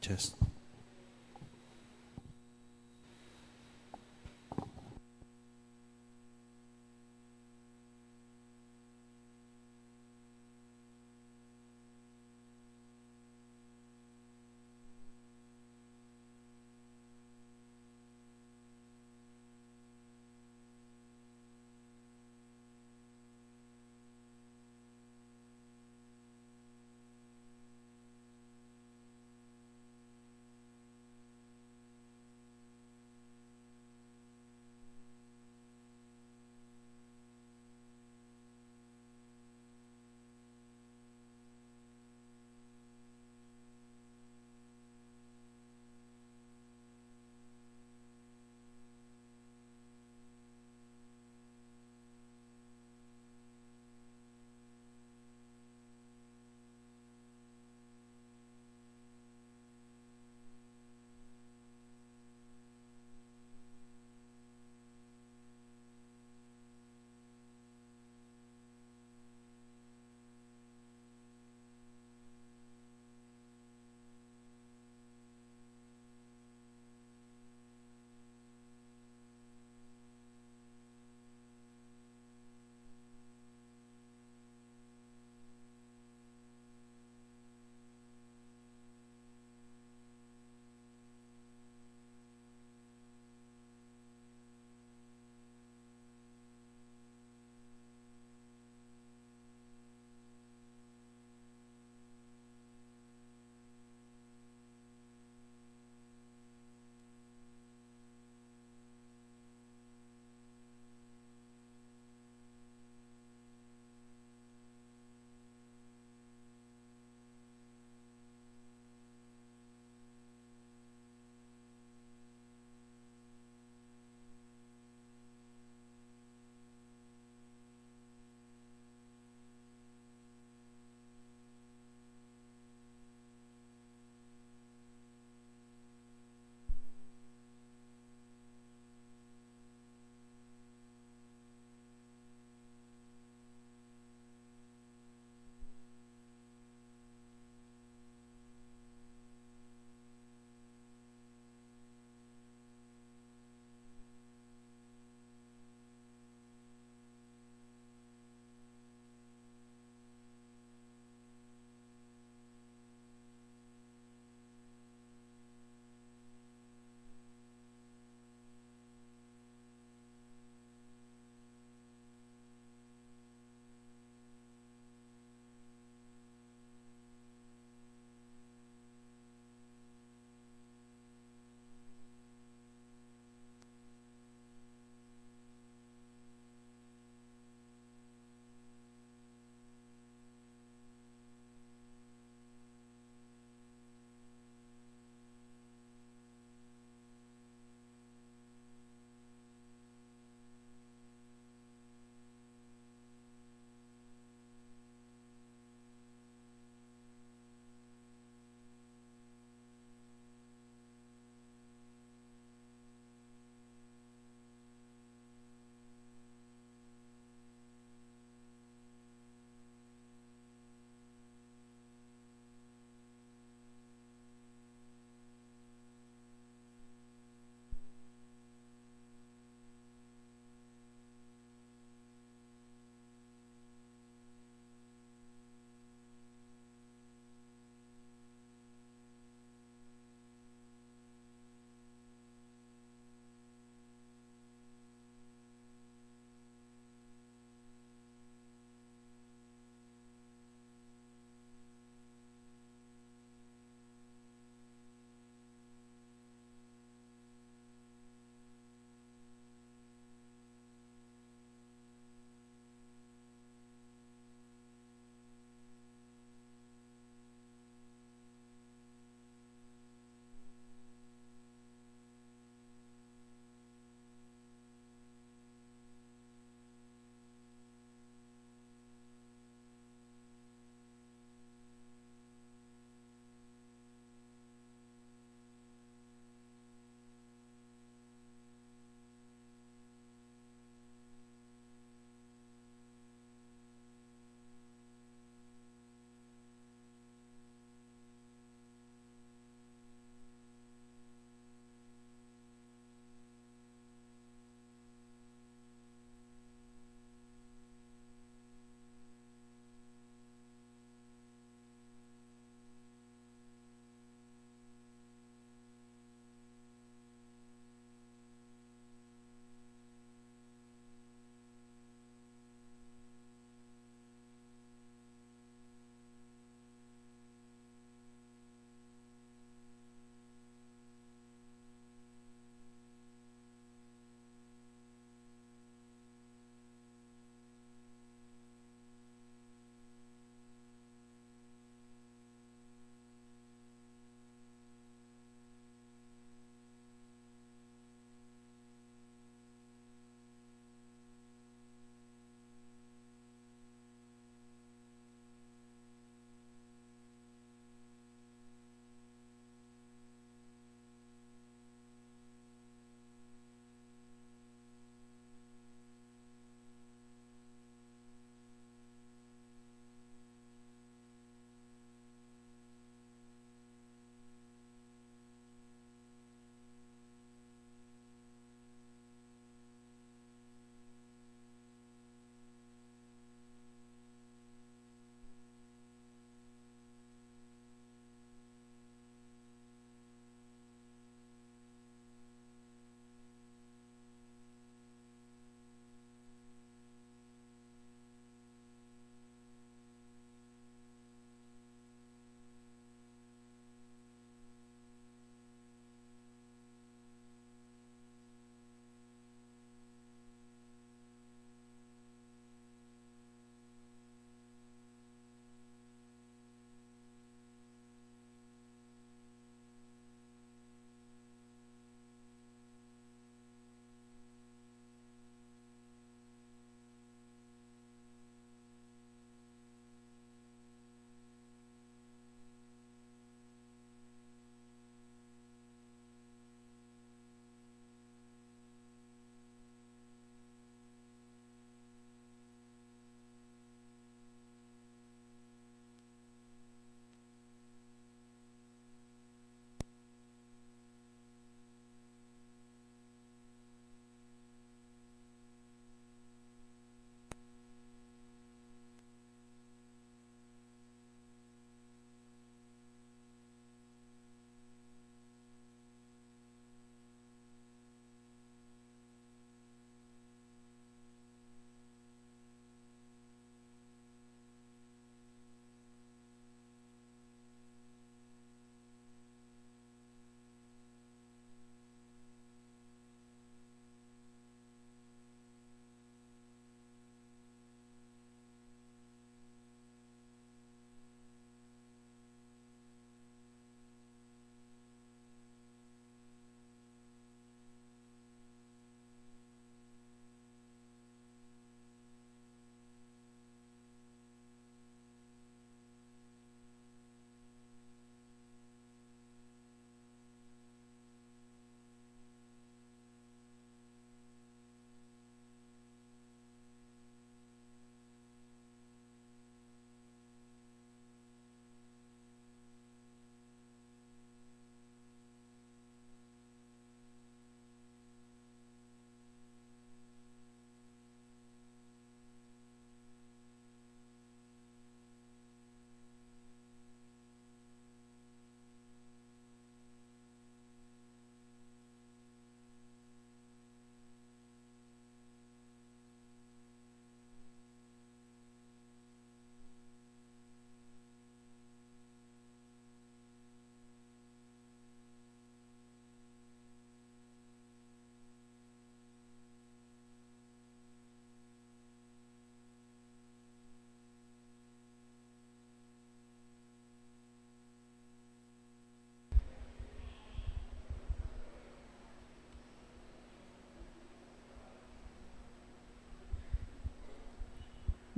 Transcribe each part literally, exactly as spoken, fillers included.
Just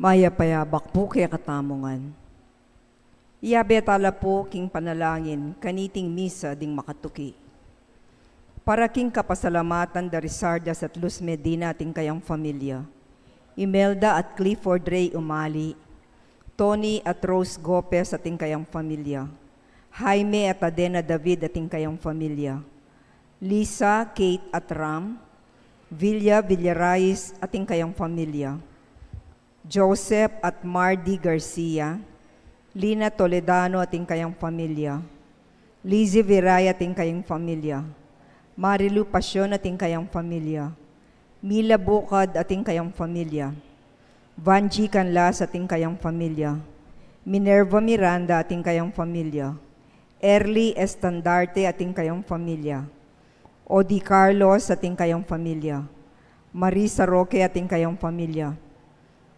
Mayap a abak pu kekatamu ngan. Iyabe tala pu king panalangin kaniting misa ding makatuki. Para king kapasalamatan da Rizardas at Luz Medina ating kayang familia, Imelda at Clifford Ray Umali, Tony at Rose Gopez ating kayang familia, Jaime at Adena David ating kayang familia, Lisa, Kate at Ram, Villa Villarais ating kayang familia, Joseph at Mardy Garcia, Lina Toledano ating kayang familia, Lizzie Viray ating kayang familia, Marilu Pasion ating kayang familia, Mila Bukad ating kayang familia, Vanji Canlas ating kayang familia, Minerva Miranda ating kayang familia, Erly Estandarte ating kayang familia, Odi Carlos ating kayang familia, Marisa Roque ating kayang familia,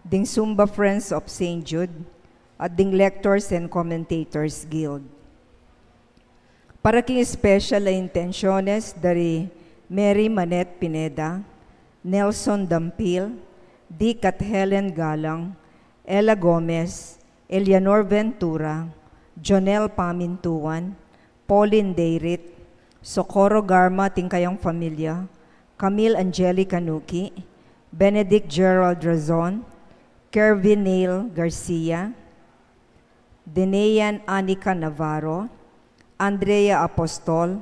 ding Zumba Friends of Saint Jude, at ding Lectors and Commentators Guild. Para king special a intenciones dari Mary Manette Pineda, Nelson Dampil, Dick at Helen Galang, Ella Gomez, Eleanor Ventura, Jonel Pamintuan, Pauline Dayrit, Socorro Garma ating kayang familia, Camille Angelica Nuki, Benedict Gerald Razon, Kervin Neil Garcia, Denean Anika Navarro, Andrea Apostol,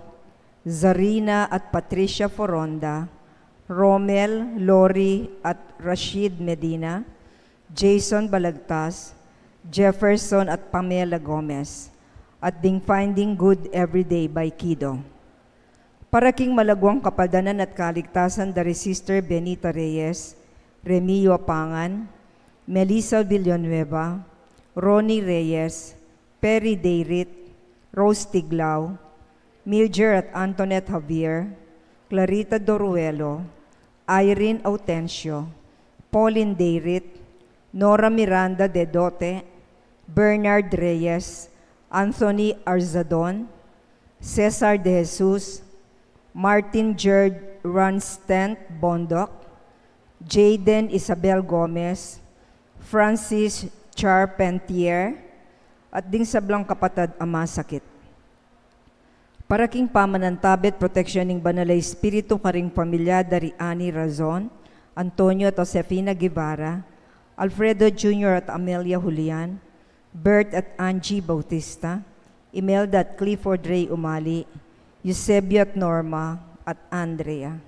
Zarina at Patricia Foronda, Romel, Lori at Rashid Medina, Jason Balagtas, Jefferson at Pamela Gomez, at ding Finding Good Everyday by Kido. Para king malaguang kapadanan at kaligtasan dari Sister Benita Reyes, Remio Apangan, Melissa Villanueva, Ronnie Reyes, Perry Dayrit, Rose Tiglao, Mildred at Antoinette Javier, Clarita Doruelo, Irene Autencio, Pauline Dayrit, Nora Miranda de Dote, Bernard Reyes, Anthony Arzadon, Cesar de Jesus, Martin Gerd Ranstent Bondoc, Jayden Isabel Gomez, Francis Charpentier, at ding sablang kapatad a masakit. Para king pamanantabe at proteksyon ning Banal a Espiritu karing pamilya dari Annie Razon, Antonio at Josefina Guevara, Alfredo Junior at Amelia Julian, Bert at Angie Bautista, Imelda at Clifford Ray Umali, Eusebio at Norma, at Andrea.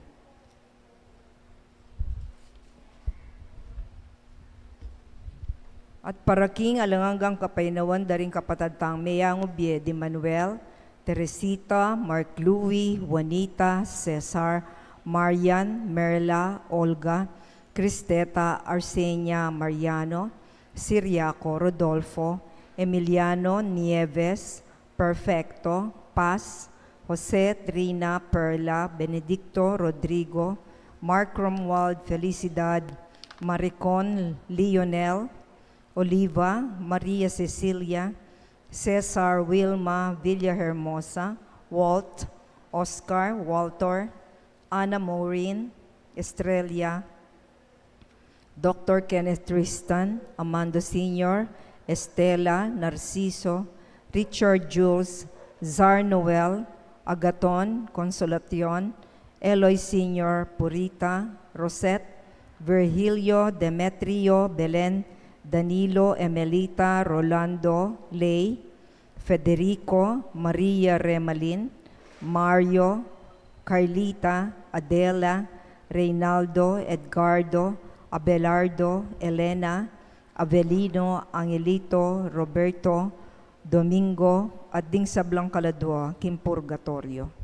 At para king alang anggang kapaynawan da ring kapatad tang meyangu bie di Manuel, Teresita, Mark Louis, Juanita, Cesar, Marian, Merla, Olga, Cristeta, Arsenia, Mariano, Siriaco, Rodolfo, Emiliano, Nieves, Perfecto, Paz, Jose, Trina, Perla, Benedicto, Rodrigo, Mark Romuald, Felicidad, Maricon, Lionel, Oliva, Maria Cecilia, Cesar, Wilma, Villahermosa, Walt, Oscar, Walter, Anna Maureen, Estrella, Doctor Kenneth Tristan, Amando Senior, Estela, Narciso, Richard Jules, Zar Noel, Agaton, Consolacion, Eloy Senior, Purita, Rosette, Virgilio, Demetrio, Belen, Danilo, Emelita, Rolando, Lay, Federico, Maria Remalin, Mario, Carlita, Adela, Reynaldo, Edgardo, Abelardo, Elena, Avelino, Angelito, Roberto, Domingo, at ding sablang kaladua king purgatoryo.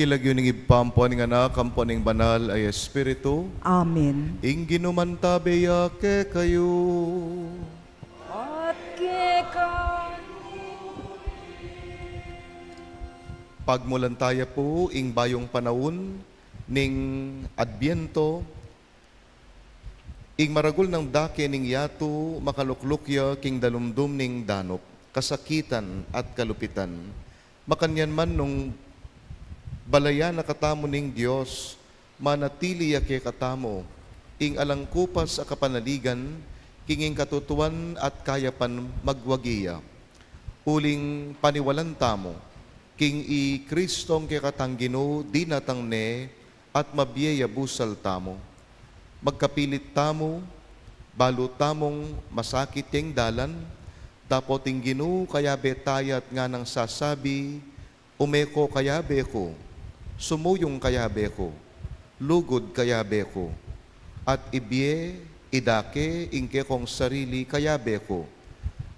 King lagyu ning Ibpa, ampo ning Anak, ampo ning Banal a Espiritu. Amen. Ing Ginu mantabe ya kekayu. At keka. Pagmulan taya pu ing bayung panaun ning Adbiento, ing maragul nang dake ning yatu makalukluk ya king dalumdum ning danup, kasakitan at kalupitan. Makanyan man nung balayan na katamu ning Dios, manatili ya kekatamu ing alang kupas a kapanaligan king ing katutuan at kayapan magwagi ya. Uling paniwalan tamu king i Kristong kekatang Ginu dinatang ne at mabie ya busal tamu. Magkapilit tamu, balu tamung masakit ya ing dalan, dapot ing Ginu kayabe taya at nganang sasabi, "Ume ko, kayabe ku, sumuyung, kayabe ku, lugud, kayabe ku, at ibie, idake ing kekong sarili, kayabe ku,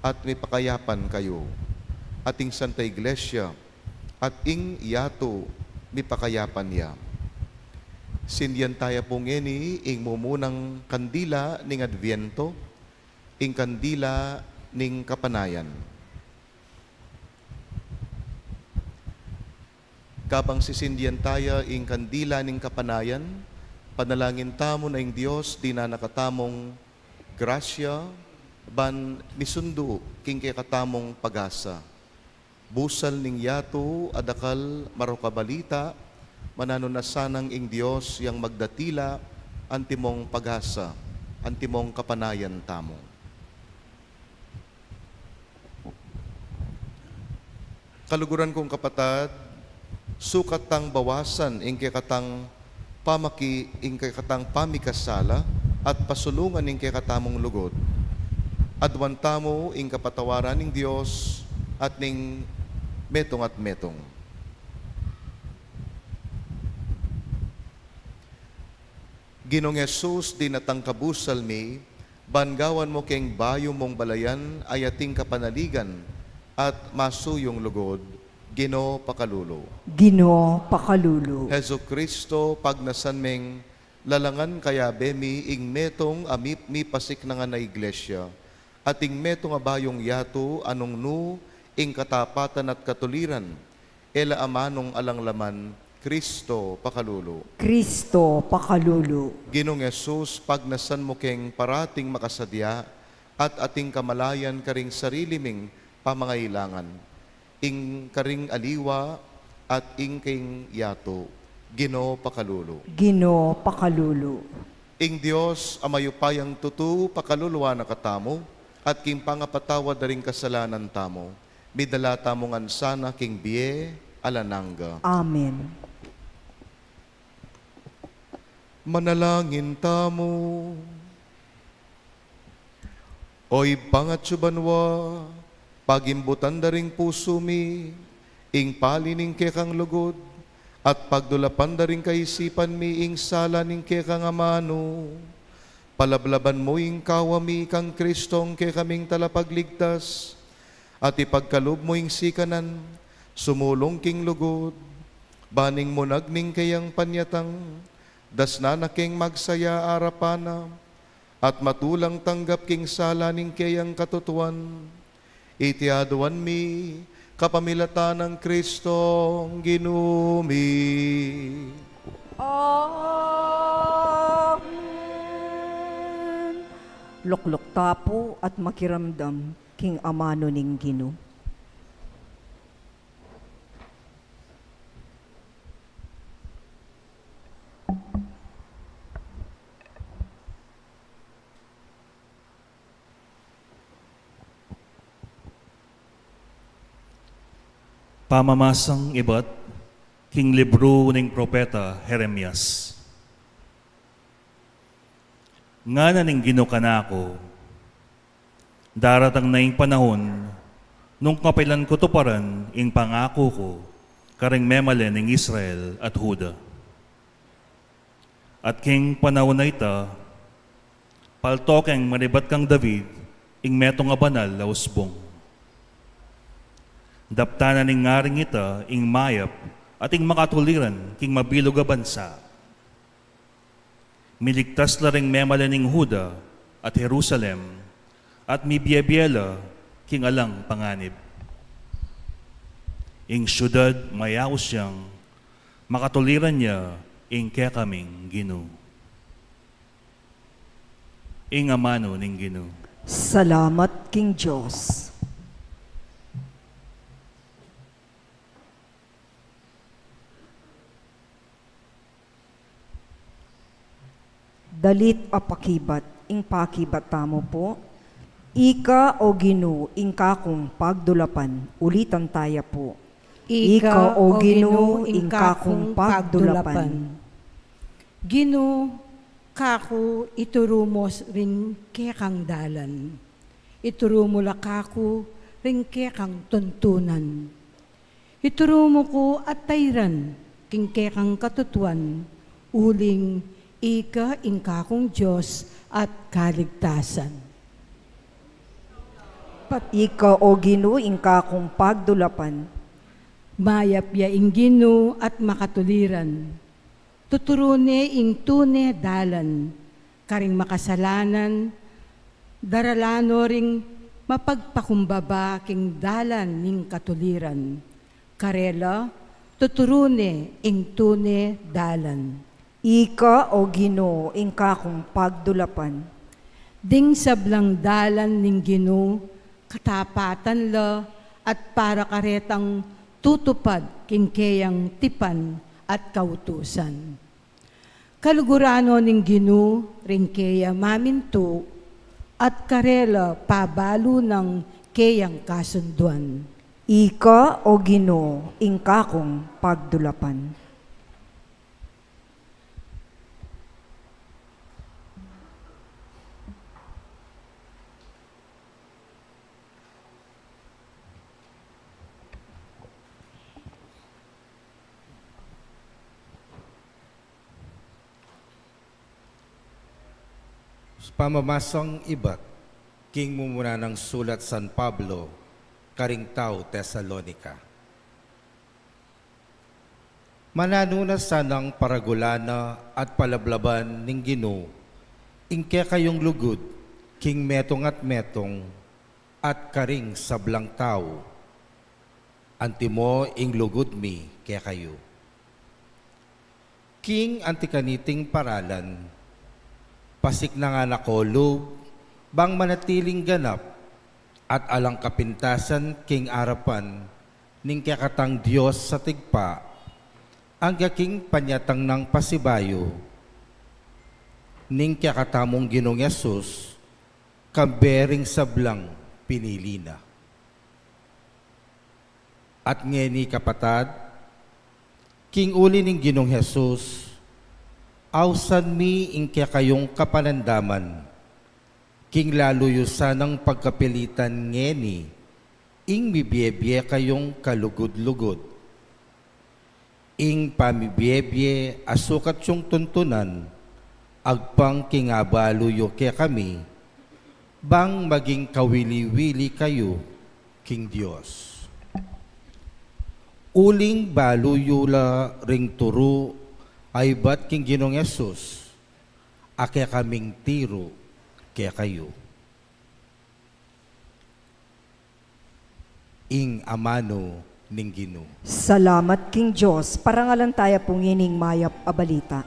at mipakayapan kayu." At ing Santa Iglesia at ing yatu mipakayapan ya. Sindian taya pu ngeni ing mumunang kandila ning Adviento, ing kandila ning kapanayan. Kabang sisindian taya ing kandila ning kapanayan, panalangin tamu na ing Dios dinan na katamung grasya ban misundu king kekatamung pag-asa. Busal ning yatu a dakal marok a balita, mananu na sanang ing Dios yang magdatila antimong pag-asa, antimong kapanayan tamu. Kaluguran kung kapatad, sukat tang bawasan ing kekatang pamaki-, ing kekatang pamikasala at pasulungan ing kekatamung lugud. Aduan tamu ing kapatawaran ning Dios at ning metung at metung. Ginung Jesus, dinatang kabusal mi, ban gawan mu keng bayu mung balayan a ating kapanaligan at masuyung lugud, Ginu pakalulu. Ginu pakalulu. Jesucristo, pagnasan meng lalangan kayabe mi ing metung a mi-, mipasiknangan a iglesia, at ing metung a bayung yatu a nung nu ing katapatan at katuliran, e la amanung alang laman, Cristo pakalulu. Cristo pakalulu. Ginung Jesus, pagnasan mu keng parating makasadya at ating kamalayan karing sarili ming pamangailangan, ing karing aliwa at ing keng yatu, Ginu pakalulu. Ginu pakalulu. Ing Dios a mayupayang tutu pakaluluan na katamu, at king pangapatawad da ring kasalanan tamu, midala tamu ngan sana king bie alang angga. Amen. Manalangin tamu. O Ibpang atsu banua, pagimbutan da ring pusu mi ing pali ning kekang lugud, at pagdulapan da ring kaisipan mi ing sala ning kekang amanu. Palablaban mu ing kawa mi kang Kristong kekaming Talapagligtas, at ipagkalub mu ing sikanan sumulung king lugud, ban ing munag ning keyang panyatang, dasnan na keng magsaya arapan na, at matulang tanggap king sala ning keyang katutuan. Iti aduan mi kapamilatan nang Kristong Ginu mi. Amen. Lukluk ta pu at makiramdam king amanu ning Ginu. Pamamasang ibat king libru ning propeta Jeremias. Ngana ning Ginu kanaku, daratang na ing panahun nung kapilan ku tuparan ing pangaku ku karing memalen ning Israel at Juda. At king panahun a ita, palto keng manibat kang David ing metung a banal a usbung. Daptan na ning ngaring ita ing mayap at ing makatuliran king mabilug a bansa. Miligtas la ring memalen ning Juda at Jerusalem, at mibie-bie la king alang panganib. Ing siudad mayaus yang, makatuliran ya ing kekaming Ginu. Ing amanu ning Ginu. Salamat king Dios. Dalit a pakibat, ing pakibat tamu pu. Ika, o Ginu, ing kakung pagdulapan, ulitan taya pu. Ika, o Ginu, ing kakung pagdulapan. Ginu, kaku ituru mu ring kekang dalan. Ituru mu la kaku ring kekang tuntunan. Ituru mu ku at tairan king kekang katutuan, uling ika ing kakung Dios at kaligtasan. Ika, o Ginu, ing kakung pagdulapan. Mayap ya ing Ginu at makatuliran. Tuturu ne ing tune dalan, karing makasalanan, daralan no ring mapagpakumbaba king dalan ning katuliran. Karela, tuturu ne ing tune dalan. Ika, o Ginu, ing kakung pagdulapan. Ding sablang dalan ning Ginu, katapatan la at para karetang tutupad king keyang tipan at kautusan. Kaluguran no ning Ginu ring keya mamintu at karela pabalu nang keyang kasunduan. Ika, o Ginu, ing kakung pagdulapan. Pamamasang ibat king mumuna nang sulat San Pablo karing tau Tesalonica. Mananu na sanang paragulan na at palablaban ning Ginu ing kekayung lugud king metung at metung at karing sablang tau, antimo ing lugud mi kekayu. King anti kaniting paralan, pasiknangan na ko lub bang manatiling ganap at alang kapintasan king arapan ning kekatang Dios sa Ibpa, angga king panyatang nang pasibayu ning kekatamung Ginung Jesus, kambe ring sablang pinili na. At ngeni, kapatad, king uli ning Ginung Jesus, ausan mi ing kekayung kapanandaman, king lalu yu sanang pagkapilitan ngeni ing mibie-bie kayung kalugud-lugud. Ing pamibie-bie a sukat yung tuntunan, agpang king abalu yu kekami, bang maging kawili-wili kayu king Dios. Uling balu yu la ring turu a ibat king Ginung Jesus, a kekaming tiru kekayu. Ing amanu ning Ginu. Salamat king Dios. Parangalan taya pu ngening mayap a balita.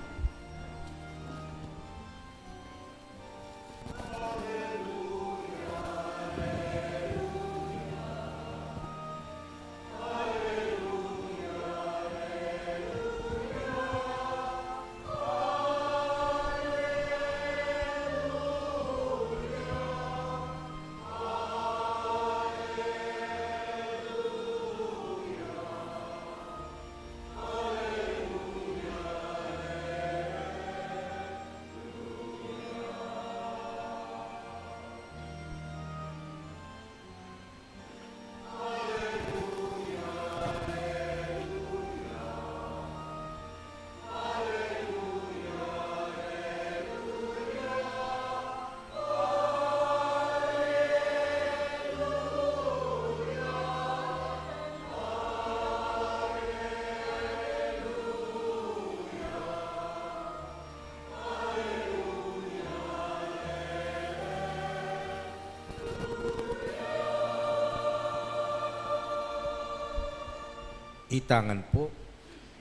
Itangan pu.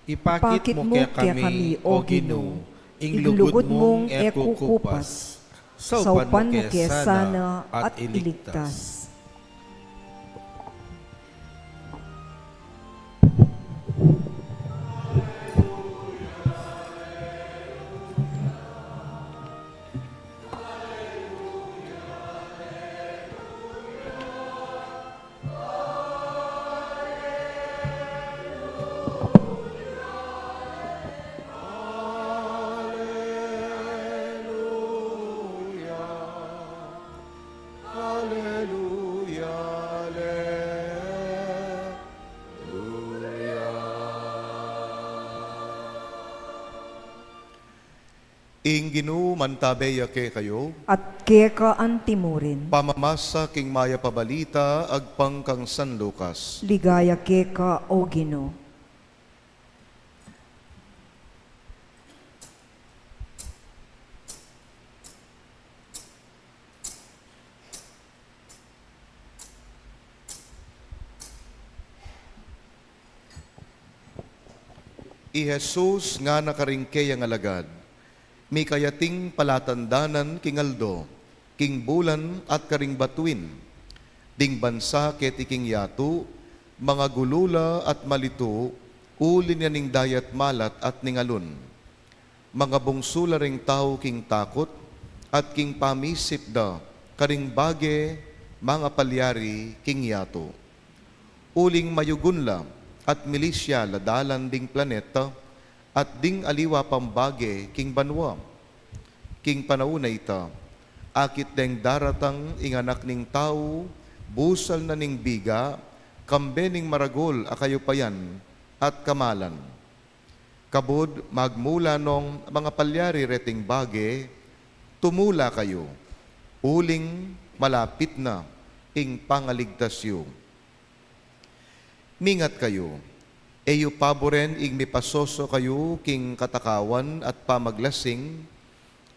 Ipakit mu kekami, O Ginu, ing lugud mung e kukupas. Saupan mu ke sana at iligtas. Aleluya, aleluya. Ing Ginu mantabe ya kekayu. At keka antimurin. Pamamasa king mayap a balita agpang kang San Lucas. Ligaya keka, O Ginu. I Jesus ngana karing keyang alagad, mika ya ting palatandanan king aldo, king bulan at karing batuin. Ding bansa keti king yatu, mangagulu la at malitu, uli na ning dayat malat at ning alun. Mangabungsu la ring tau king takut at king pamisip da karing bage mangapalyari king yatu. Uling mayugun la at milisya la dalan ding planeta at ding aliwa pang bage king banua. King panaun a ita, akit deng daratang ing Anak ning Tau, busal na ning biga, kambe ning maragul a kayupayan at kamalan. Kabud magmula nong mangapalyari reting bage, tumula kayu, uling malapit na ing pangaligtas yu. Mingat kayu, e yu paburen ing mipasoso kayu king katakawan at pamaglasing,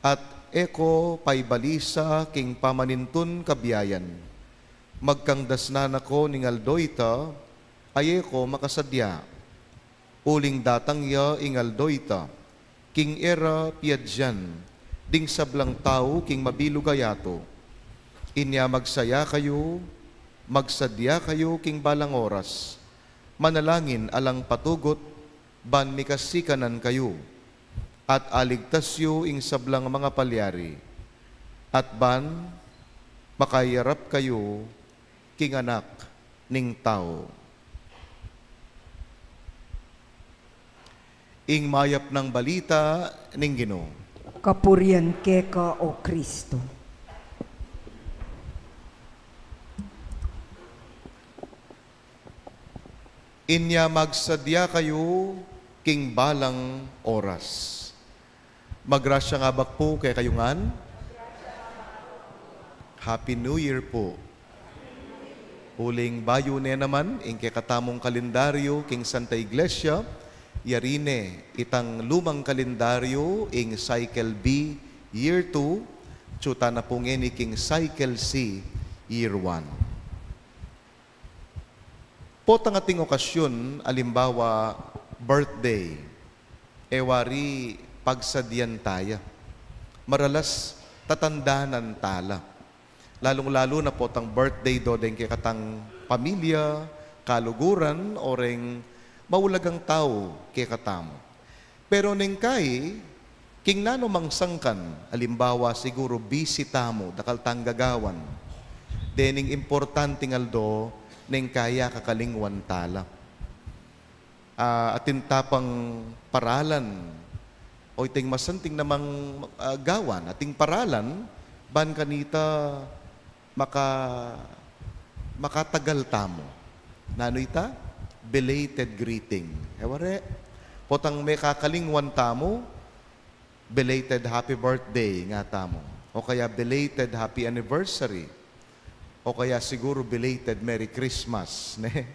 at e ko paibalisa king pamanintun kabiayan. Magkangdas na nako ning aldo ita, a e ko makasadya. Uling datang ya ing aldo ita, king e ra piadyan ding sablang tau king mabilug a yatu. Inya magsaya kayu, magsadya kayu king balang oras, manalangin alang patugut, ban mikasikanan kayu, at aligtas yu ing sablang mangapalyari, at ban makayarap kayu king Anak ning Tau. Ing mayap nang balita ning Ginu. Kapurian keka, O Kristo. Inya magsadya kayu king balang oras. Magrasyang abak pu kekayu ngan. Happy New Year pu. Uling bayu ne naman ing kekatamung kalendaryu king Santa Iglesia, yari ne itang lumang kalendaryu ing Cycle B, Year two, tsu ta na pu ngeni king Cycle C, Year one. Potang ating okasyun, alimbawa, birthday, e wari pagsadyan taya. Maralas tatandanan tala. Lalung-lalu na potang birthday do deng kekatang pamilya, kaluguran, o reng maulagang tau kekatamu. Pero neng kai, king nanu mang sangkan, alimbawa siguru busy tamu, dakal tang gagawan, dening importanting aldo, neng kai akakalingwan tala. Ah, atin ta pang paralan, o iting masanting namang, ah, gawan, ating paralan, ban kanita maka-, makatagal tamu. Nanu ita? Belated greeting. E wari, potang mekakalingwan tamu, belated happy birthday nga tamu. O kaya belated happy anniversary. O kaya siguru belated Merry Christmas, ne?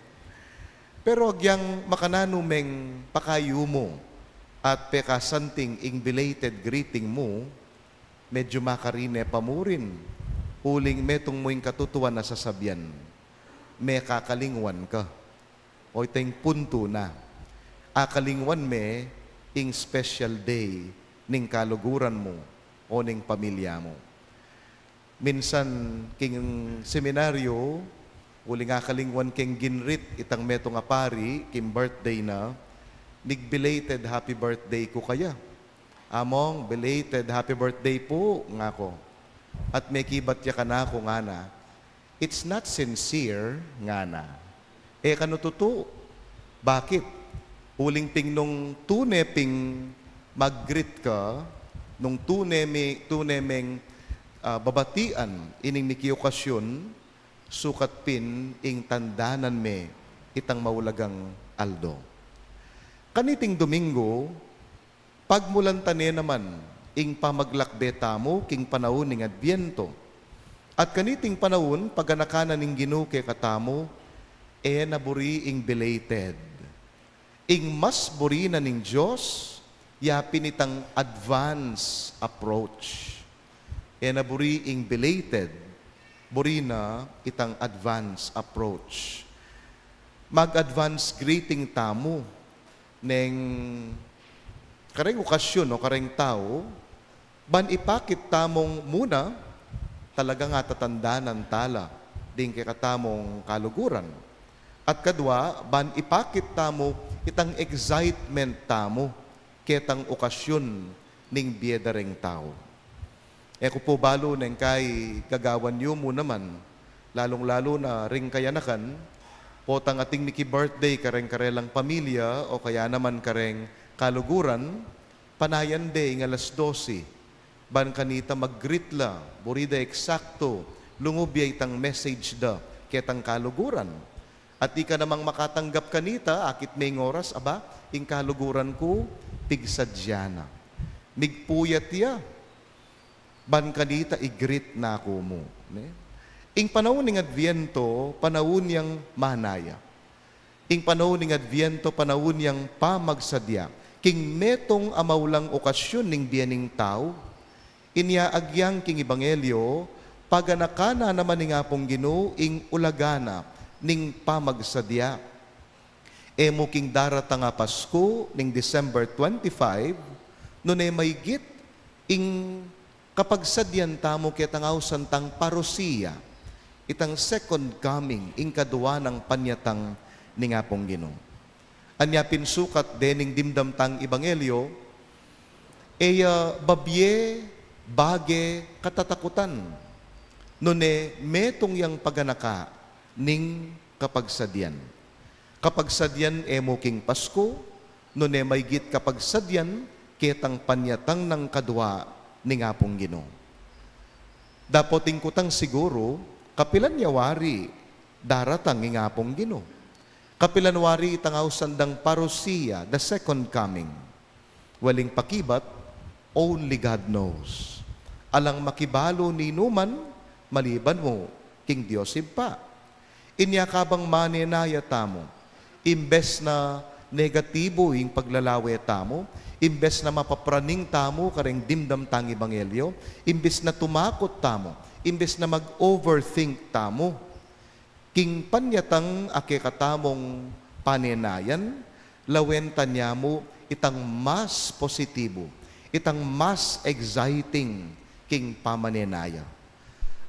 Pero agyang makananu meng pakayumu at pekasanting ing belated greeting mu, medyu makarine pa mu rin, uling metung mu ing katutuan a sasabian, mekakalingwan ka. O iteng puntu na, akalingwan me ing special day ning kaluguran mu o ning pamilya mu. Minsan king seminaryo, uling akalingwan keng ginrit itang metung a pari king birthday na, "Mig-belated happy birthday ku kaya." "Among, belated happy birthday pu," ngaku. At mekibat ya kanaku, ngana, "It's not sincere," ngana. "E kanu tutu." Bakit? Uling pin nung tune ping mag-greet ka, nung tune mi, tune meng, ah, babatian ining miki okasyun, sukat pin ing tandanan me itang maulagang aldo. Kaniting Domingo, pagmulan ta ne naman ing pamaglakbe tamu king panaun ning Adviento. At kaniting panaun, paganakan na ning Ginu kekatamu, e na buri ing belated. Ing mas buri na ning Dios, ya pin itang advance approach. E na buri ing belated, buri na itang advance approach. Mag-advance greeting tamu neng kareng okasyun o kareng tau, ban ipakit tamung muna, talagang atatandanan tala ding kekatamung kaluguran. At kadua, ban ipakit tamu itang excitement tamu ketang okasyun ning bie da reng tau. E ku pu balu neng kai gagawan yu mu naman, lalung-lalu na ring kayanakan, potang ating miki-birthday kareng karelang pamilya o kaya naman kareng kaluguran, panayan de ing alas dose. Ban kanita mag-greet la, buri da eksakto, lungub ya itang message da ketang kaluguran. At ika namang makatanggap kanita, akit me ing oras, aba, ing kaluguran ku, pigsadya na. Migpuyat ya, ban kanita i-greet na ku mu, ne? Ing panaun ning Adviento, panaun yang manaya. Ing panaun ning Adviento, panaun yang pamagsadya king metung a maulang okasyun ning bie ning tau. Inya agyang king Ebanghelyo, paganakan na naman ning Apung Ginu ing ulaga na ning pamagsadya. E mu king daratang a Pasku ning December twenty-five, nune maygit ing kapagsadyan tamu ketang ausan tang parousia, itang second coming, ing kadua nang panyatang ning Apung Ginu. Anya pin sukat dening dimdam tang Ebanghelyo, e ya babie, bage, katatakutan, nune metung yang paganaka ning kapagsadyan. Kapagsadyan e mu king Pasku, nune maygit kapagsadyan ketang panyatang nang kadua ning Apung Ginu. Dapot ing kutang siguru, kapilan ya wari daratang ing Apung Ginu? Kapilan wari itang ausan dang parousia, the second coming? Well, ing pakibat, only God knows. Alang makibalu ninuman maliban mu king Dios Ibpa. Inya kabang manenaya tamu, imbes na negatibu ing paglalawe tamu, imbes na mapapraning tamu kareng dimdam tang Ebanghelyo, imbes na tumakut tamu, imbes na mag-overthink tamu king panyatang a kekatamung panenayan, lawen ta ne mu itang mas positibu, itang mas exciting king pamanenaya.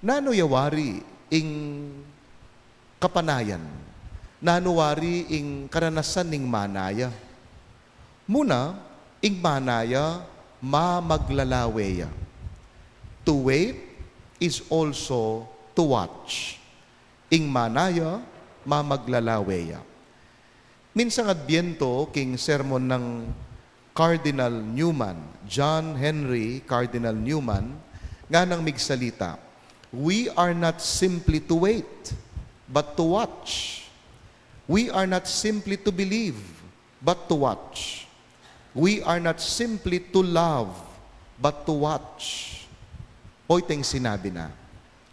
Nanu ya wari ing kapanayan? Nanu wari ing karanasan ning manaya? Muna, ing manaya mamaglalawe ya. To wait is also to watch. Ing manaya mamaglalawe ya. Minsang Adbiento, king sermon nang Cardinal Newman, John Henry Cardinal Newman, nganang migsalita, "We are not simply to wait, but to watch. We are not simply to believe, but to watch. We are not simply to love, but to watch." O iteng sinabi na,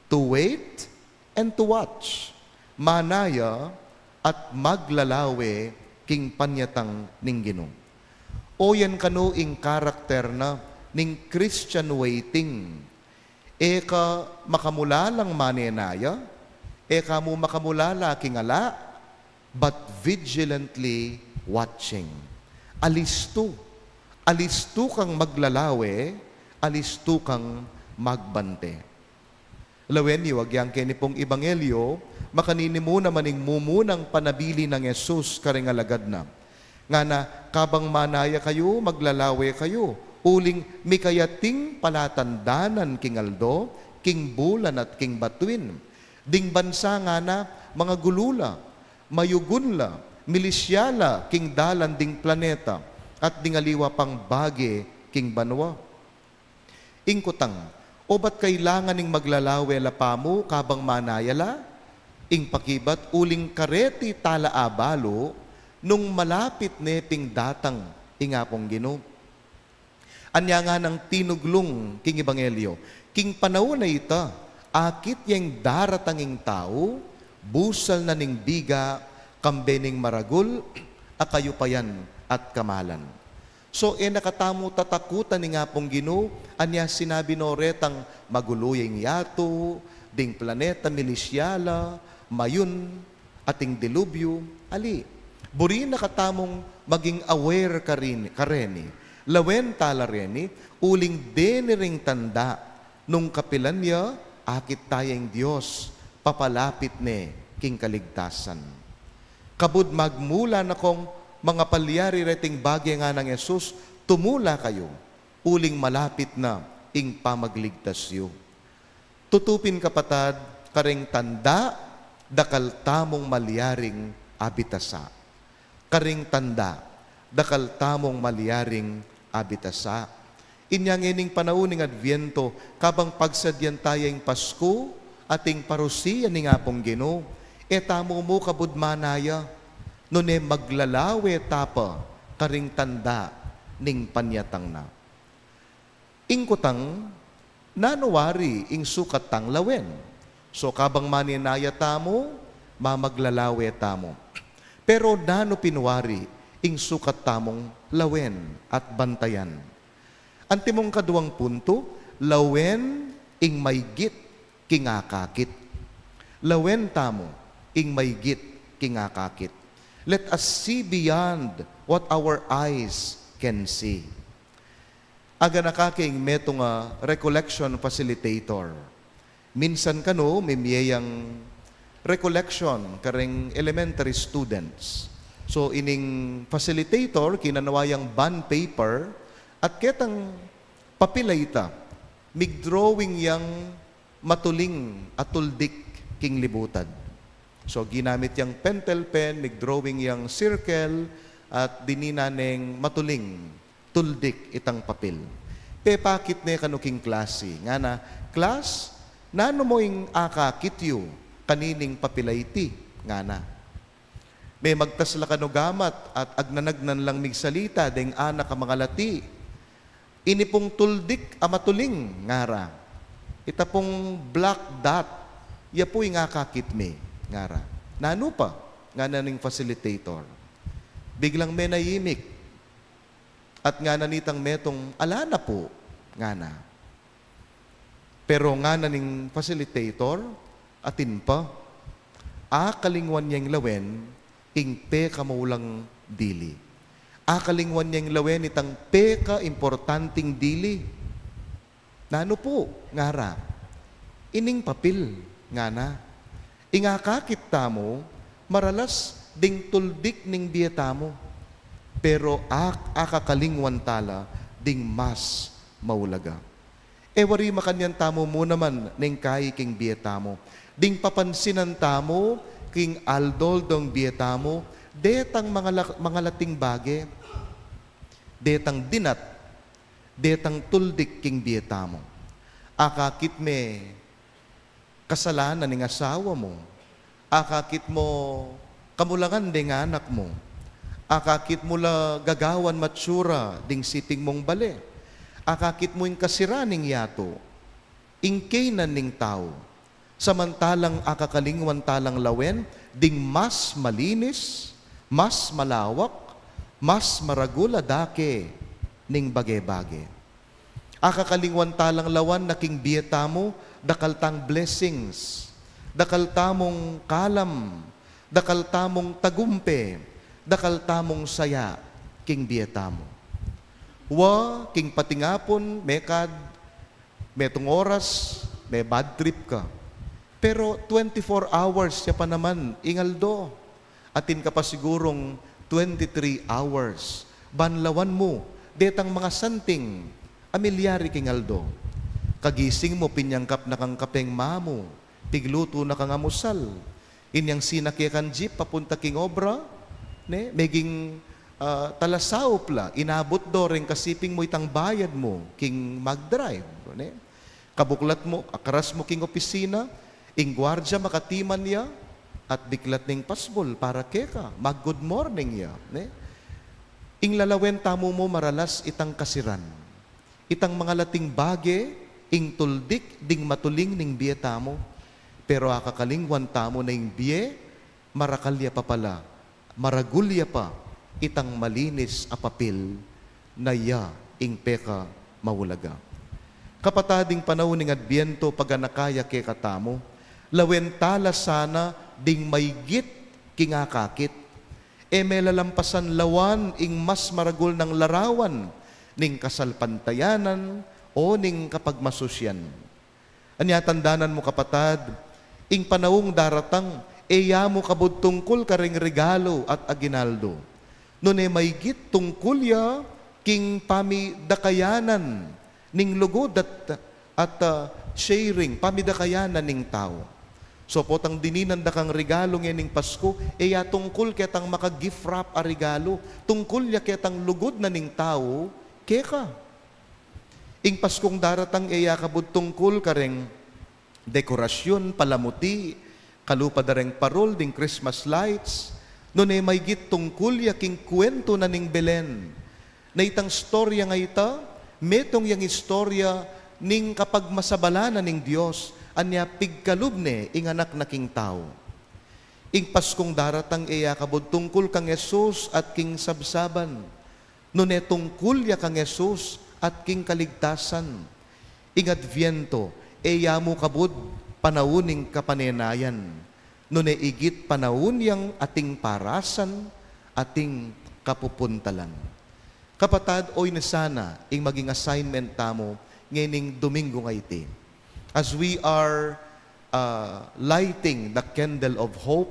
to wait and to watch. Manaya at maglalawe king panyatang ning Ginu. O yan kanu ing karakter na ning Christian waiting. E ka makamulalang manenaya, e ka mu makamulala king ala, but vigilantly watching. Alistu, alistu kang maglalawe, alistu kang magbante. Lawen yu, agyang keni pung ebanghelyo, makanini mu naman ing mumunang panabilin nang Jesus karing alagad na. Ngana, kabang manaya kayu, maglalawe kayu, uling mikayating palatandanan king aldo, king bulan at king batuin. Ding bansa ngana, mangagulu la, mayugun la, milisya la king dalan ding planeta, at ding aliwa pang bage king banua. Ing kutang, obat kailangan ning maglalawe la pamu kabang manaya la? Ing pakibat, uling kareti tala abalu nung malapit ne ping datang ing Apung Ginu. Anya nganang tinuglung king ebanghelyo, king panaun a ita, akit ya ing daratang ing tau, busal na ning biga, kambe ning maragul a kayupayan at kamalan. So, e na katamu tatakutan ing Apung Ginu, anya sinabi no retang magulu ya ing yatu, ding planeta milisya la, mayun, ating dilubyu, ali. Buri na katamung maging aware karin, kareni. Lawen tala reni, uling deni ring tanda, nung kapilan ya, akit taya ing Dios, papalapit ne king kaligtasan. Kabud magmula na kong mangapalyari reting bage nganang Jesus, tumula kayu, uling malapit na ing pamagligtas yu. Tutupin kapatad, karing tanda, dakal tamung malyaring abitasa. Karing tanda, dakal tamung malyaring abitasa. Inya ngening panaun ning Adviento, kabang pagsadyan taya ing Pasku, ating parusian ning Apung Ginu, e tamu mu kabud manaya, nune maglalawe ta pa, karing tanda, ning panyatang na. Ing kutang, nanu wari ing sukat tang lawen? So, kabang maninaya tamu, mamaglalawe tamu. Pero nanu pin wari ing sukat tamung lawen at bantayan? Antimong kaduang puntu, lawen ing maygit king akakit. Lawen tamu ing maygit king akakit. Let us see beyond what our eyes can see. Aganaka ke ing metung a recollection facilitator. Minsan kanu, mimie yang recollection kareng elementary students. So, ining facilitator, kinanwa yang bond paper, at ketang papil a ita, migdrawing yang matuling a tuldik king libutad. So, ginamit yang pentel pen, migdrawing yang circle, at dinina neng matuling tuldik itang papil. Pepakit ne kanu king klasi, ngana, "Klas, nanu mu ing akakit yu kanining papil a iti?" ngana. Memagtas la kanu gamat at agnanagnan lang migsalita deng anak a mangalati. "Ini pung tuldik a matuling," ngara. "Ita pung black dot, ya pu ing akakit mi," ngara. "Nanu pa?" ngana ning facilitator. Biglang menayimik. At ngana nitang metung, "Ala na pu," ngana. Pero ngana ning facilitator, "Atin pa, akalingwan yang lawen ing pekamaulang dili. Akalingwan yang lawen itang pekaimportanting dili." "Nanu pu?" ngara. "Ining papil," ngana. "Ing akakit tamu, maralas ding tuldik ning bie tamu. Pero ak-, akakalingwan tala ding mas maulaga." E wari makanyan tamu mu naman neng kai king bie tamu. Ding papansinan tamu king aldo-aldong bie tamu, detang mangala-, mangalating bage, detang dinat, detang tuldik king bie tamu. Akakit me kasalanan ning asawa mu. Akakit mu kamulangan deng anak mu. Akakit mu la gagawan matsura ding siping mung bale. Akakit mu ing kasiraan ning yatu, ing kaynan ning tau. Samantalang akakalingwan talang lawen ding mas malinis, mas malawak, mas maragul a dake ning bage-bage. Akakalingwan talang lawen na king bie tamu, dakal tang blessings, dakal tamung kalam, Dakal tamung tagumpe, dakal tamung saya king bie tamu. Wa, king patingapun, mekad, metung oras, me-bad trip ka. Pero twenty-four hours ya pa naman ing aldo. Atin ka pa sigurung twenty-three hours. Ban lawan mu detang mangasanting a milyari king aldo. Kagising mu, pinyangkap na kang kapeng mamu, piglutu na kang amusal. Inyang sinake kang jeep papunta king obra, ne? Meging, ah, talasaup la, inabut do reng kasiping mu itang bayad mu king mag-drive, ne? Kabuklat mu, akaras mu king opisina, ing guardia makatiman ya, at biklat ning pasbul para keka, mag-good morning ya, ne? Ing lalawen tamu mu maralas itang kasiran. Itang mangalating bage, ing tuldik ding matuling ning bie tamu. Pero akakalingwan tamu na ing bie, marakal ya pa pala, maragul ya pa, itang malinis a papil na ya ing pekamaulaga. Kapatad, ing panaun ning Adbiento, paganaka ya kekatamu, lawen tala sana ding maygit king akakit. E me lalampasan lawan ing mas maragul nang larawan ning kasalpantayanan o ning kapagmasusyan. Anya tandanan mu, kapatad, ing panaung daratang, e ya mu kabud tungkul kareng regalu at aguinaldo. Nune maygit tungkul ya king pamidakayanan ning lugud at, at, ah, sharing, pamidakayanan ning tau. So potang dininan da kang regalu ngening Pasku, e ya tungkul ketang maka-gift wrap a regalu, tungkul ya ketang lugud na ning tau keka. Ing Paskung daratang e ya kabud tungkul kareng dekorasyun, palamuti, kalupa da reng parol ding Christmas lights, nune maygit tungkul ya king kuwentu na ning Belen. Na itang istorya a ita, metung yang istorya ning kapagmasabalan na ning Dios, anya pigkalub ne ing anak na king tau. Ing Paskung daratang e ya kabud tungkul kang Jesus at king sabsaban, nune tungkul ya kang Jesus at king kaligtasan. Ing Adviento, e ya mu kabud panaun ning kapanenayan, nune igit panaun yang ating parasan, ating kapupuntalan. Kapatad, oyni sana ing maging assignment tamu ngening Domingo a iti. As we are, uh, lighting the candle of hope,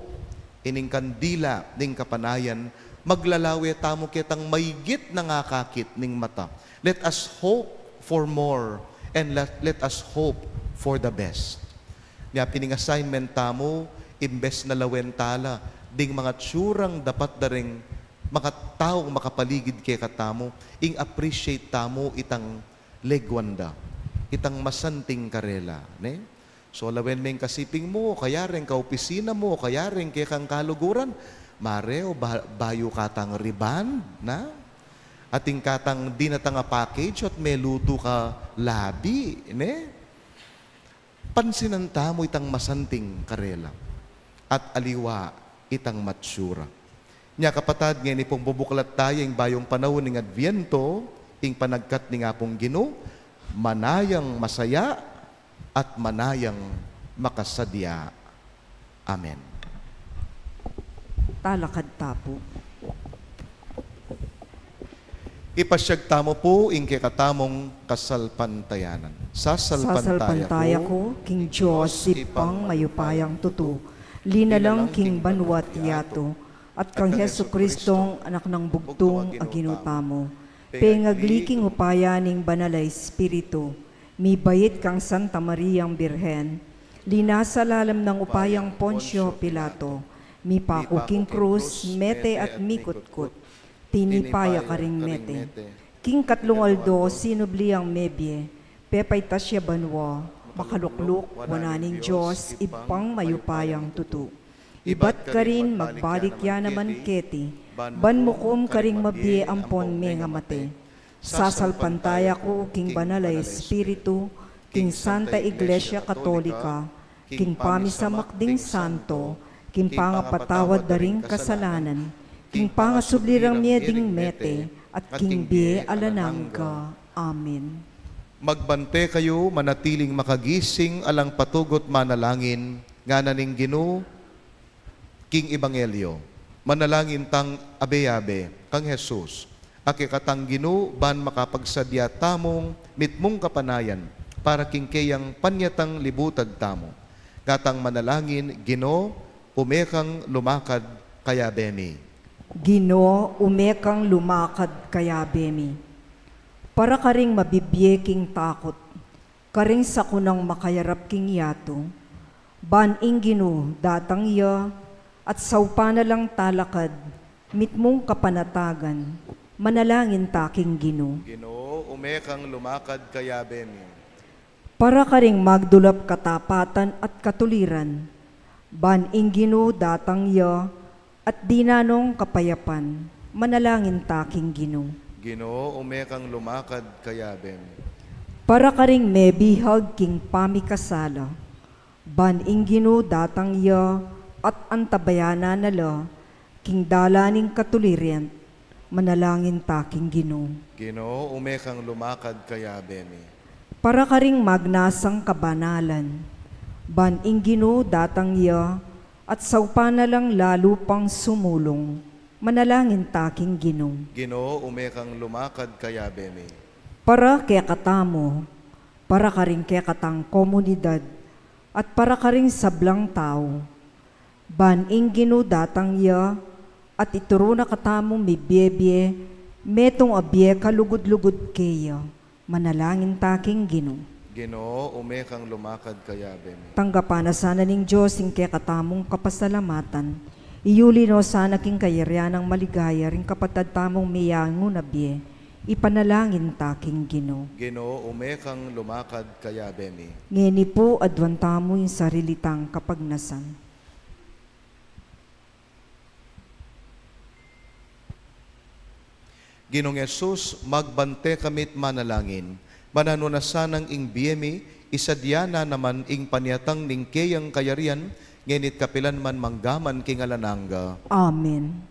ining kandila ning kapanayan, maglalawe tamu ketang maygit nang akakit ning mata. Let us hope for more and let, let us hope for the best. Nya pin ing assignment tamu, imbes na lawen tala ding mga tsurang dapat da reng mga taung makapaligid kekatamu, ing appreciate tamu itang leguan da, itang masanting karela, ne? So lawen me ing kasiping mu, o kaya reng kaopisina mu, o kaya reng kekang kaluguran, mare o ba-, bayu katang rebond, na? Atin katang dinatang a package, at melutu ka labi, ne? Pansinan tamu itang masanting karela at aliwa itang matsura. Nya kapatad, ngeni pung bubuklat taya ing bayung panaun ning Adviento, ing panagkat ning Apung Ginu, manayang masaya at manayang makasadya. Amen. Talakad ta pu. Ipasyag tamu pu ing kekatamung kasalpantayanan. Sasalpantaya ku king Dios, Ibpang mayupayang tutu, linalang king banua't yatu, at kang Jesucristong Anak nang bugtung a Ginu tamu, pengagli king upaya ning Banal a Espiritu, mibait kang Santa Mariang Birhen, linasa lalam nang upayang Poncio Pilato, mipaku king krus, mete at mikutkut, tinipa ya karing mete. King katlung aldo sinubli yang mebie, pepaitas ya banua, makalukluk wanan ning Dios Ibpang mayupayang tutu. Ibat karin magbalik ya naman keti, ban mukum karing mabie ampon mengamate. Sasalpantaya ku king Banal a Espiritu, king Santa Iglesia Katolika, king pamisamak ding santo, king pangapatawad da ring kasalanan, king pangasubli rang mie ding mete, at king bie alang angga. Amen. Magbante kayu, manatiling makagising, alang patugut manalangin, ngana ning Ginu, king ebanghelyo. Manalangin tang abe-abe kang Jesus, a kekatang Ginu, ban makapagsadya tamung mitmung kapanayan para king keyang panyatang libutad tamu. Ngatang manalangin, Ginu, ume kang lumakad kayabe mi. Ginu, ume kang lumakad kayabe mi. Para karing mabibie king takut, karing sakunang makayarap king yatu, ban ing Ginu datang ya, at saupan na lang talakad mitmung kapanatagan, manalangin ta king Ginu. Ginu, ume kang lumakad kayabe mi. Para karing magdulap katapatan at katuliran, ban ing Ginu datang ya, at dinan nong kapayapan, manalangin ta king Ginu. Ginu, ume kang lumakad kayabe mi. Para karing mebihag king pamikasala, ban ing Ginu datang ya, at antabayanan na la king dalan ning katuliran, manalangin ta king Ginu. Ginu, ume kang lumakad kayabe mi. Para karing magnasang kabanalan, ban ing Ginu datang ya, at saupan na lang lalu pang sumulung, manalangin ta king Ginu. Ginu, ume kang lumakad kayabe mi. Para kekatamu, para karing kekatang komunidad, at para karing sablang tau, ban ing Ginu datang ya, at ituru na katamu mibie-bie, metung a bie kalugud-lugud keya, manalangin ta king Ginu. Ginu, ume kang lumakad kayabe mi. Tanggapan na sana ning Dios ing kekatamung kapasalamatan. Iyuli no sana king kayarian nang maligaya ring kapatad tamung meyangu na bie. Ipanalangin ta king Ginu. Ginu, ume kang lumakad kayabe mi. Ngeni pu, aduan tamu ing sarili tang kapagnasan. Ginung Jesus, magbante kami't manalangin. Mananu na sanang ing bie mi, isadya na naman ing panyatang ning keyang kayarian, ngeni't kapilan man manggaman king alang angga. Amen.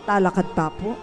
Talakad ta pu.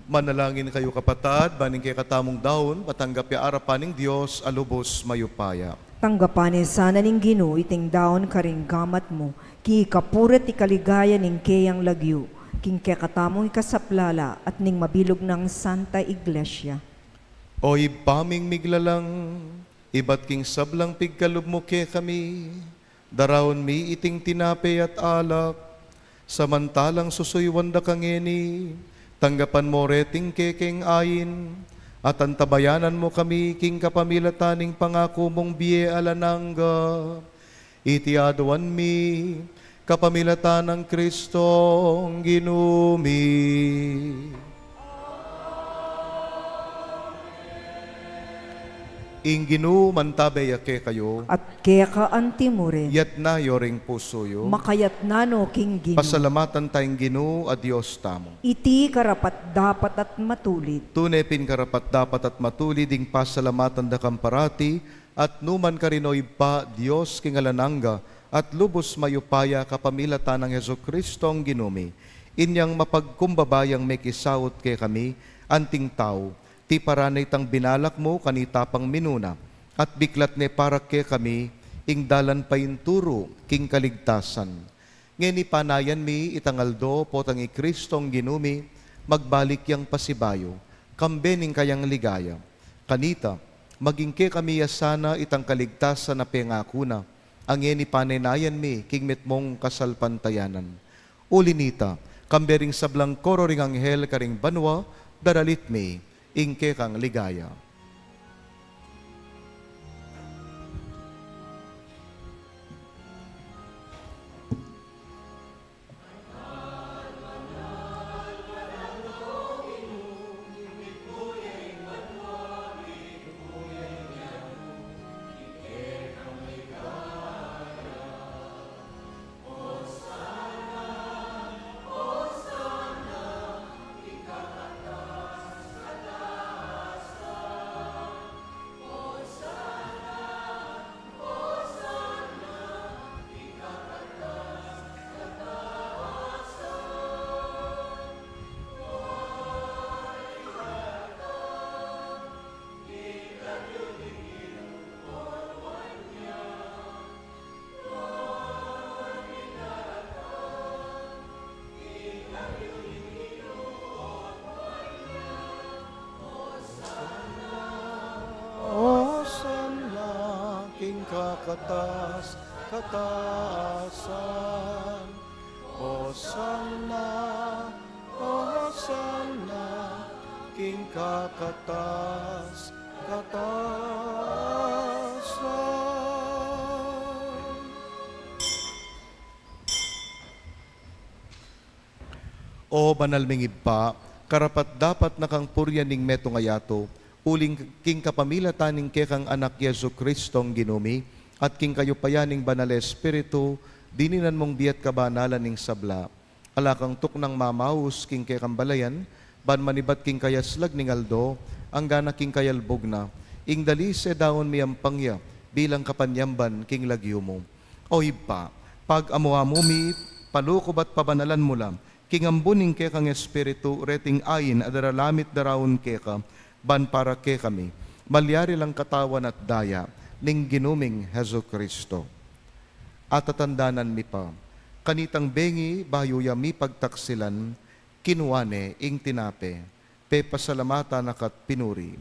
Manalangin kayu, kapatad, ban ing kekatamung daun matanggap ya arapan ning Dios a lubus mayupaya. Tanggapan ne sana ning Ginu iting daun karing gamat mu, king kapurian at ikaligaya ning keyang lagyu, king kekatamung ikasaplala at ning mabilug nang Santa Iglesia. O Ibpa ming miglalang, ibat king sablang pigkalub mu kekami, daraun mi iting tinape at alak, samantalang susuyuan da ka ngeni, tanggapan mu reting kekeng ain, at antabayanan mu kami king kapamilatan ning pangaku mung bie alang angga. Iti aduan mi, kapamilatan nang Kristong Ginu mi. Ing Ginu mantabe ya kekayu. At keka anti mu rin. Yatna yu ring pusu yu. Makayatna no king Ginu. Pasalamatan ta ing Ginu a Dios tamu. Iti karapat-dapat at matulid. Tune pin karapat-dapat at matulid ing pasalamatan da kang parati, at nu man karin, o Ibpa, Dios king alang angga, at lubus mayupaya, kapamilatan nang Jesukristong Ginu mi. Inyang mapagkumbaba yang mekisaut kekami, anting tau, tiparan ne itang binalak mu kanita pang minuna, at biklat ne para kekami ing dalan painturu king kaligtasan. Ngeni panayan mi itang aldo potang i Kristong Ginu mi magbalik yang pasibayu, kambe ning kayang ligaya. Kanita, maging kekami ya sana itang kaligtasan a pengaku na, a ngeni panenayan mi king mitmung kasalpantayanan. Uli nita, kambe ring sablang koro ring anghel karing banua, daralit mi ing kekang ligaya. Hosanna king kakatas-katasan. Hosanna, Hosanna king kakatas-katasan. O banal ming Ibpa, karapat-dapat na kang purian ning metung a yatu, uling king kapamilatan ning kekang Anak, Jesukristong Ginu mi, at king kayupayan ning Banal a Espiritu, dininan mung bie at kabanalan ning sabla. Ala kang tuknang mamaus king kekang balayan, ban manibat king kayaslag ning aldo, anggana king kayalbug na, ing dalise daun miyampang ya, bilang kapanyamban king lagyu mu. O Ibpa, pag-amu-amu mi, palukub at pabanalan mu la, king ambun ning kekang Espiritu, reting ain a daralamit daraun keka, ban para kekami, malyari lang katawan at daya ning Ginu ming Jesucristo. Atatandanan mi pa, kanitang bengi bayu ya mipagtaksilan, kinua ne ing tinape, pepasalamatan na ka't pinuri,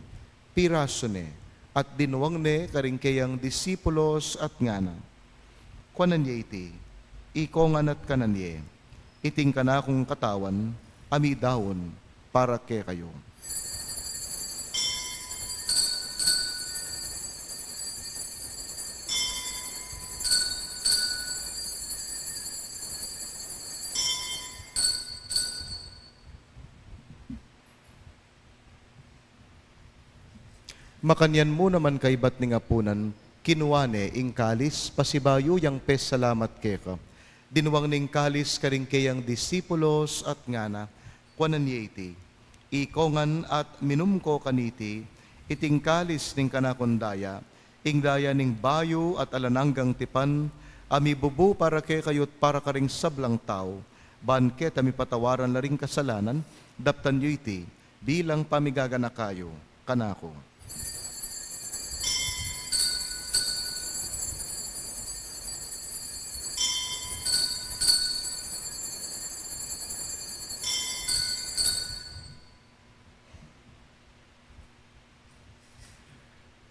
pirasu ne, at dinuang ne karing keyang disipulos at ngana, kuanan ye iti, ikongan at kanan ye, iting kanakung katawan, a midaun para kekayu. Makanyan mu naman kaibat ning apunan, kinua ne ing kalis, pasibayu yang pesalamat keka. Dinuang ne ing kalis karing keyang disipulos at ngana, Kuanan ye iti, ikongan at minum ko kaniti, iting kalis ning kanakung daya, ing daya ning bayu at alang anggang tipan, a mibubu para kekayu at para karing sablang tau, ban keta mipatawaran la ring kasalanan. Daptan yu iti bilang pamigaganaka yu kanaku.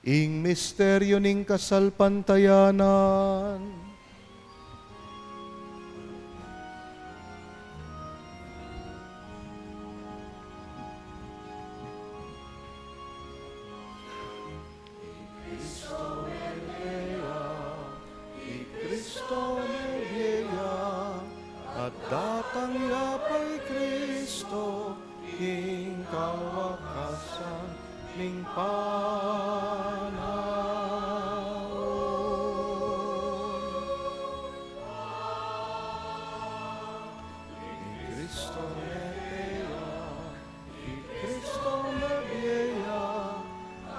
Ing misteryu ning kasalpantayanan. I Kristo mebie ya, at datang ya pa i Kristo, king kawakasan ning panaun. I Kristo mebie ya, i Kristo mebie ya,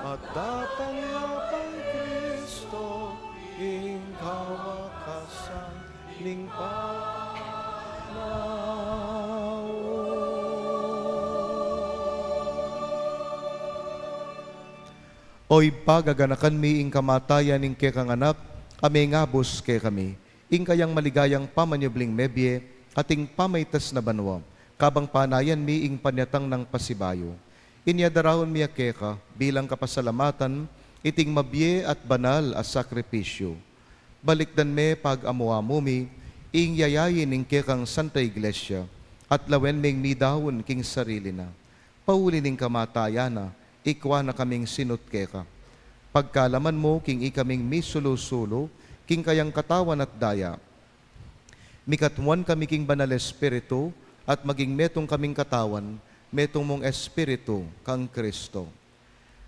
at datang ya pa i Kristo, king kawakasan ning panaun. O Ibpa, gaganakan mi ing kamatayan ning kekang Anak, a mengabus kekami, ing kayang maligayang pamanyubling mebie, at ing pamaitas na banua, kabang panayan mi ing panyatang nang pasibayu. Inya daraun mi ya keka, bilang kapasalamatan, iting mabie at banal a sakripisyu. Balikdan me pag-amu-amu mi ing yayain ning kekang Santa Iglesia, at lawen meng midaun king sarili na. Pauli ning kamatayan na, ikwa na kaming sinut keka. Pagkalaman mu king ikaming misulu-sulu king kayang katawan at daya, mikatmuan kami king Banal Espiritu, at maging metung kaming katawan, metung mung Espiritu kang Kristo.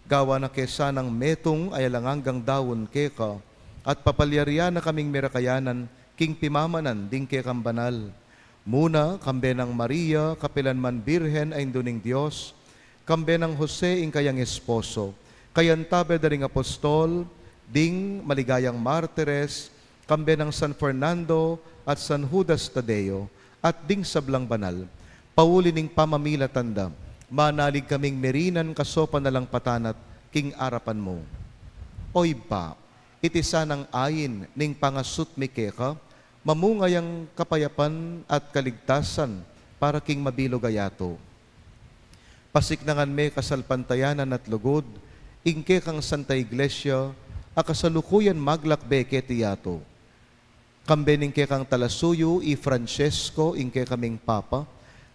Gawan na ke sanang metung a alang anggang daun keka, at papalyarian na kaming merakayanan king pimamanan ding kekang banal. Muna, kambe nang Maria, kapilan man Birhen a Indu ning Dios, kambe nang Jose ing kayang esposo, kayantabe da ring apostol, ding maligayang martires, kambe nang San Fernando at San Judas Tadeo, at ding sablang banal, pauli ning pamamilatan da, manalig kaming merinan kasopan na lang patanat king arapan mu. O Ibpa, iti sanang ain ning pangasut mi keka, mamunga yang kapayapan at kaligtasan para king mabilug a yatu. Pasiknangan me kasalpantayanan at lugud ing kekang Santa Iglesia a kasalukuyan maglakbe keti yatu. Kambe ning kekang talasuyu i Francesco, ing kekaming Papa,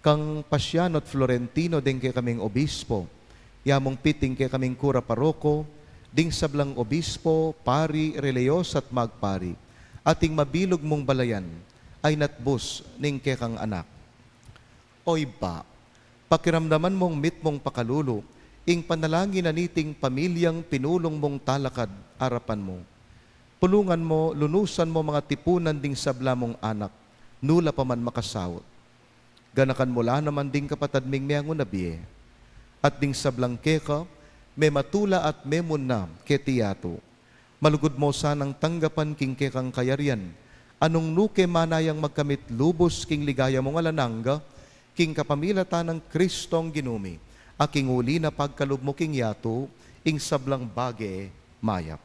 kang Pasiano at Florentino, deng kekaming obispo, ya mung Pit, ing kekaming kura paroko, ding sablang obispo, pari, relihiyosa at magpari, at ing mabilug mung balayan a inatbus ning kekang Anak. O Ibpa, pakiramdaman mung mitmung pakalulu ing panalangin na niting pamilyang pinulung mung talakad arapan mu. Pulungan mu, lunusan mu mangatipunan ding sabla mung anak, nu la pa man makasaut. Ganakan mu la naman ding kapatad ming meangu na bie, at ding sablang keka mematula at memunna keti yatu. Malugud mu sanang tanggapan king kekang kayarian, a nung nu ke manayang magkamit lubus king ligaya mung alang angga, king kapamilatan nang Kristong Ginu mi, a king uli na pagkalub mu king yatu ing sablang bage mayap.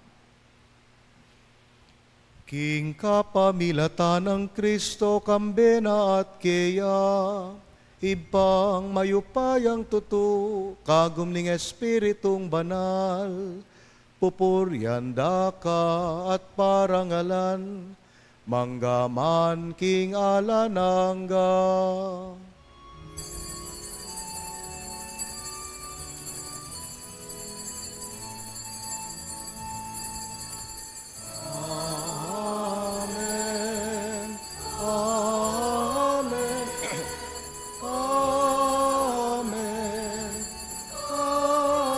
King kapamilatan nang Kristo, kambe na at keya, Ibpang mayupayang tutu, kagum ning Espiritung Banal, pupurian da ka at parangalan, mangga man king alang angga. Amen. Amen. Amen. Amen.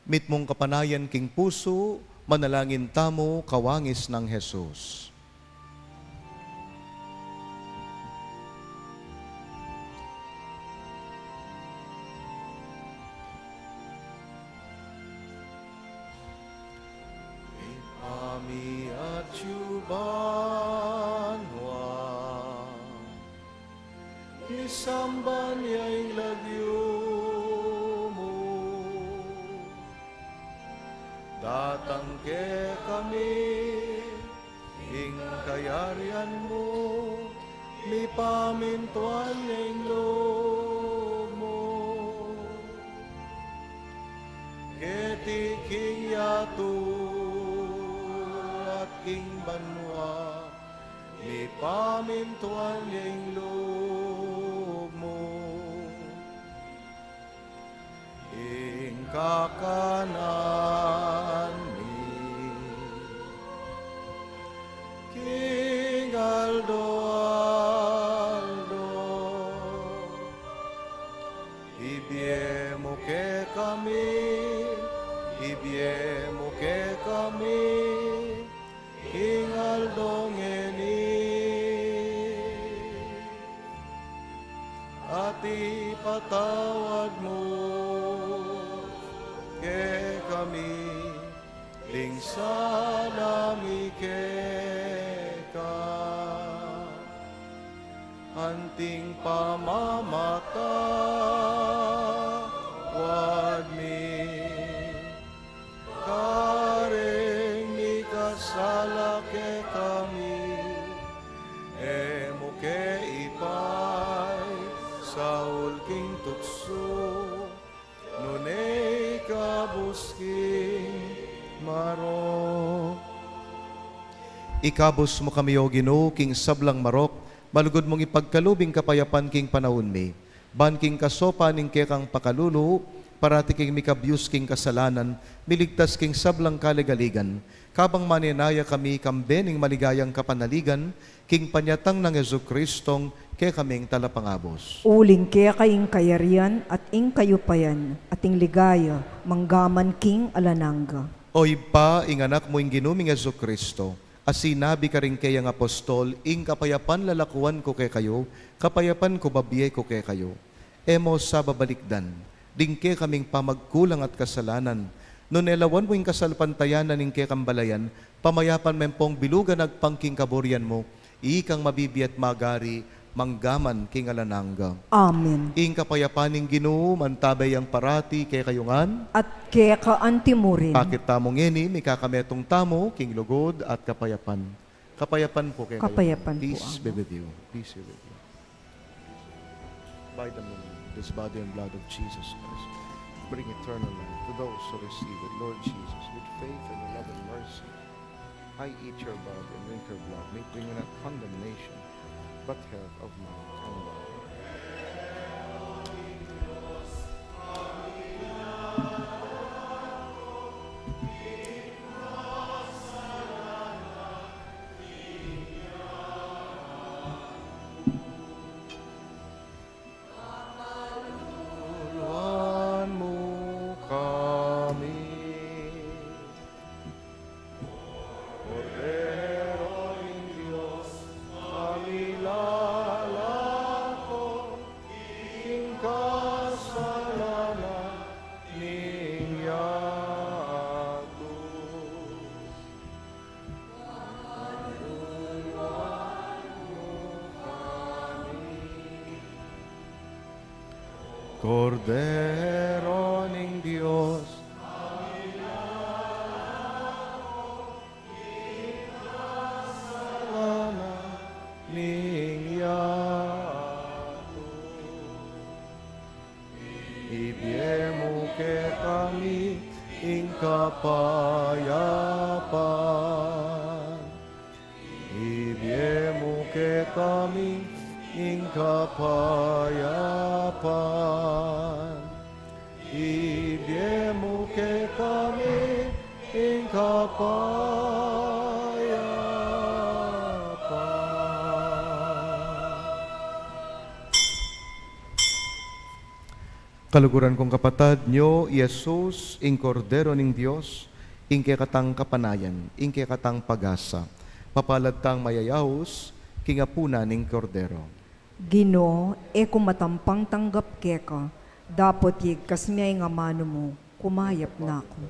Mitmung kapanayan king pusu, Manalangin tamu kawangis nang Jesus. Ibpa mi atsu banua, misamban ya ing lagyu mu. Datang kekami ing kayarian mu, mipamintuan ya ing lub mu keti king yatu at king banua. Mipamintuan ya ing lub mu. Ing kakanan mi king aldo-aldo, ibie mu kekami, ibie mu kekami king aldo ngeni, at ipatawad mu kekami ding sala mi keka, anting pamamatawad mi kareng mikasala kekami. E mu ke ipaisaul king tuksu, nune ikabus king marok. Ikabus mu kami, O Ginu, king sablang marok, malugud mung ipagkalub ing kapayapan king panaun mi. Ban king kasopan ning kekang pakalulu, parati kaming mikabyus king kasalanan, miligtas king sablang kaligaligan, kabang manenaya kami kambe ning maligayang kapanaligan, king panyatang nang Jesucristong kekaming Talapangabus. Uling keka ing kayarian at ing kayupayan at ing ligaya manggaman king alang angga. O Ibpa, ing Anak mu ing Ginu ming Jesucristo, a sinabi karing keyang apostol, ing kapayapan lalakuan ku kekayu, kapayapan ku babie ku kekayu. E mu sa babalikdan ding kekaming pamagkulang at kasalanan, nune lawan mu ing kasalpantayanan ning kekang balayan, pamayapan me pong bilugan agpang king kaburian mu, ikang mabibie at magari manggaman king alang angga. Amen. Ing kapayapan ning Ginu mantabe yang parati kekayu ngan. At keka antimurin. Pakit tamu ngeni, mikakametung tamu king lugud at kapayapan. Kapayapan pu kekayu. Kapayapan pu. Peace be with you. Peace be with you. By the, this body and blood of Jesus Christ, bring eternal life to those who receive it. Lord Jesus, with faith and love and mercy, I eat your body and drink your blood. May it bring you not condemnation, but health of mind and body. Kaluluan mu kami. Kordero ning Dios, a milalako king kasalanan ning yatu. Kordero ning Dios, a milalako king kasalanan ning yatu. Ibie mu kekami ing kapayapan. Ibie mu kekami ing kapayapan. Ibie mu kekami ing kapayapan. Kaluguran kung kapatad, nyo i Jesus, ing Kordero ning Dios, Ing kekatang kapanayan, ing kekatang pag-asa. Mapalad tang mayayaus king apunan ning Kordero. Ginu, e ku matampang tanggap keka, dapot yigkas me ing amanu mu, kumayap na ku.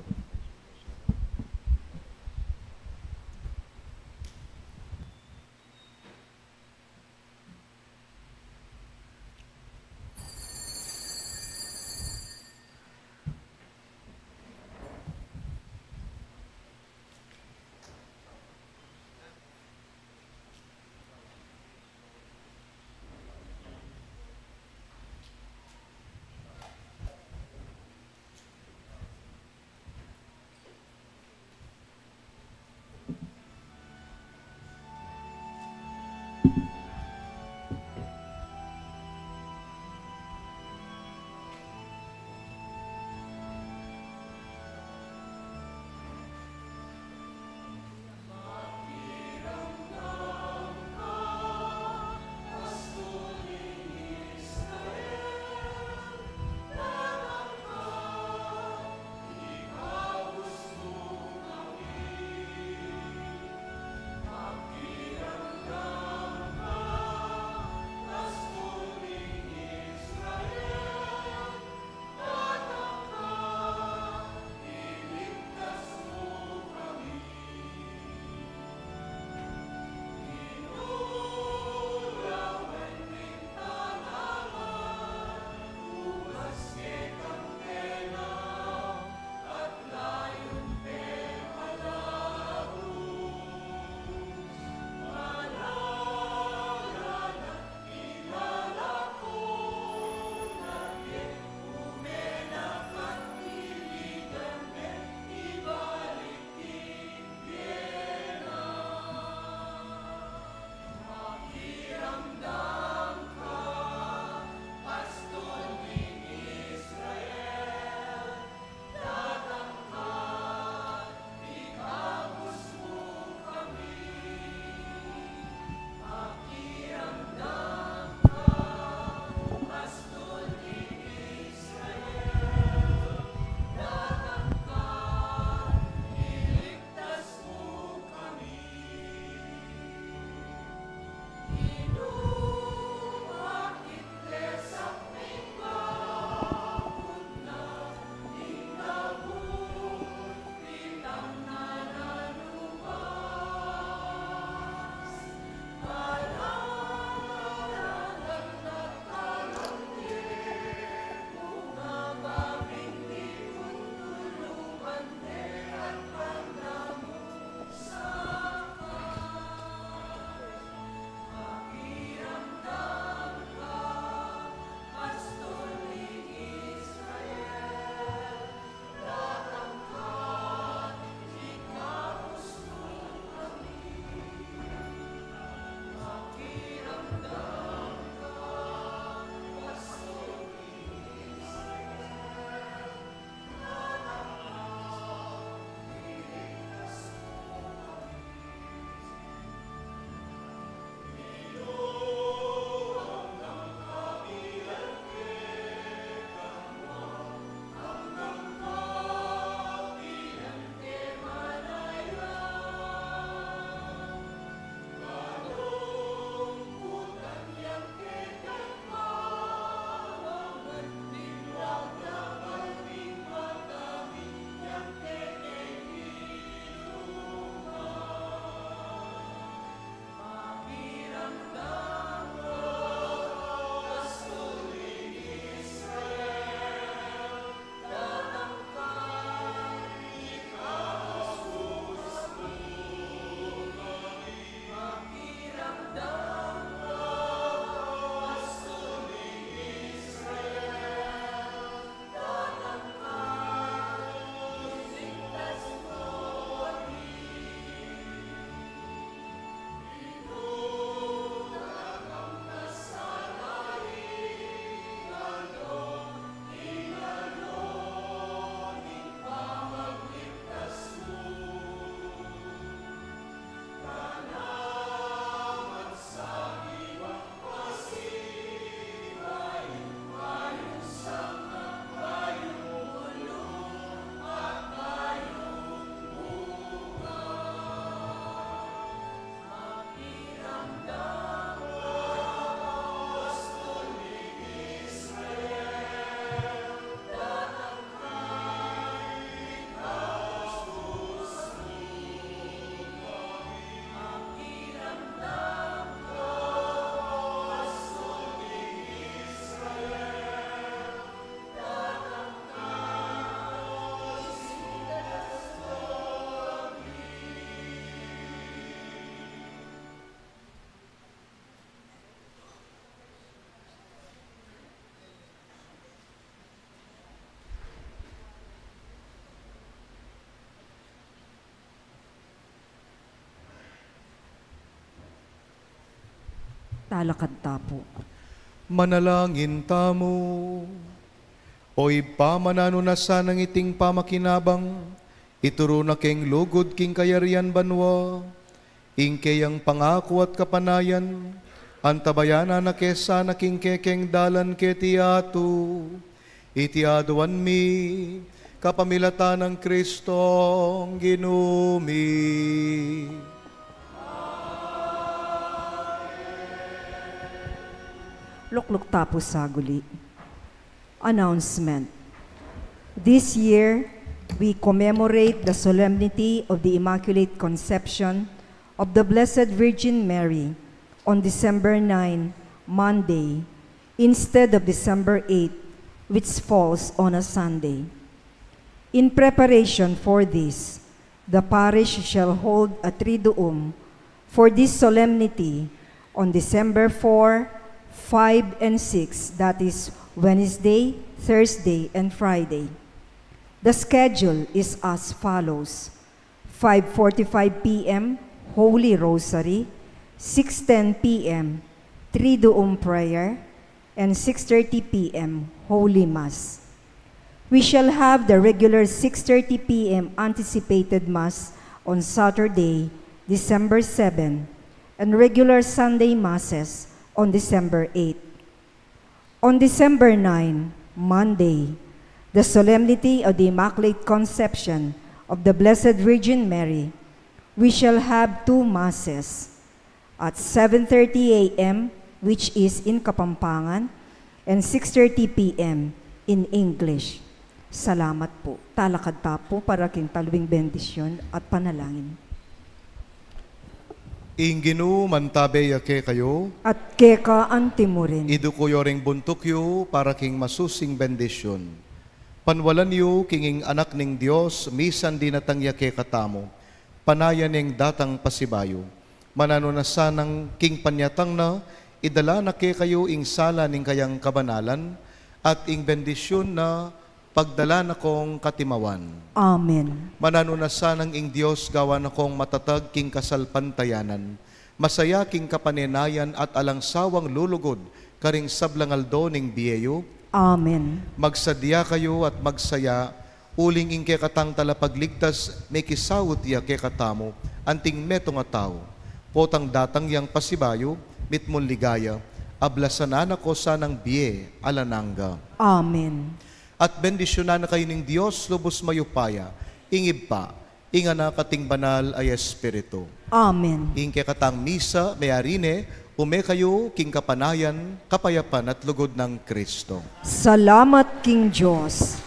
Talakad ta pu. Manalangin tamu. O Ibpa, mananu na sanang iting pamakinabang, ituru na keng lugud king kayarian banua, ing keyang pangaku at kapanayan, antabayanan na ke sana king kekeng dalan keti yatu. Iti aduan mi, kapamilatan nang Kristong Ginu mi. Lukluk ta pu saguli. Announcement. This year, we commemorate the solemnity of the Immaculate Conception of the Blessed Virgin Mary on December nine, Monday, instead of December eight, which falls on a Sunday. In preparation for this, the parish shall hold a Triduum for this solemnity on December four, five, and six, that is Wednesday, Thursday, and Friday. The schedule is as follows: five forty-five p m, Holy Rosary; six ten p m, Triduum Prayer; and six thirty p m, Holy Mass. We shall have the regular six thirty p m anticipated Mass on Saturday, December seven, and regular Sunday Masses on December eight. On December nine, Monday, the Solemnity of the Immaculate Conception of the Blessed Virgin Mary, we shall have two Masses, at seven thirty a m, which is in Kapampangan, and six thirty p m in English. Salamat pu. Talakad ta pu para king taluing bendisyun at panalangin. Ing Ginu mantabe ya kekayu. At keka antimurin. Iduku yu ring buntuk yu para king masusing bendisyun. Panwalan yu king ing Anak ning Dios, misan dinatang ya kekatamu, panayan ing datang pasibayu. Mananu na sanang king panyatang na, idala na kekayu ing sala ning kayang kabanalan, at ing bendisyun na pagdala na kong katimawan. Amen. Mananu na sanang ing Dios gawa na kong matatag king kasalpantayanan, masaya king kapanenayan at alang sawang lulugud karing sablang aldo ning bie yu. Amen. Magsadya kayu at magsaya, uling ing kekatang Talapagligtas mekisaut ya kekatamu, anting metung a tau. Potang datang yang pasibayu, mitmung ligaya, ablasan na ko sanang bie alang angga. Amen. At bendisyunan na kayu ning Dios lubus mayupaya, ing Ibpa, ing Anak, at ing Banal a Espiritu. Amen. Ing kekatang misa meyari ne, ume kayu king kapanayan, kapayapan at lugud nang Kristo. Salamat king Dios.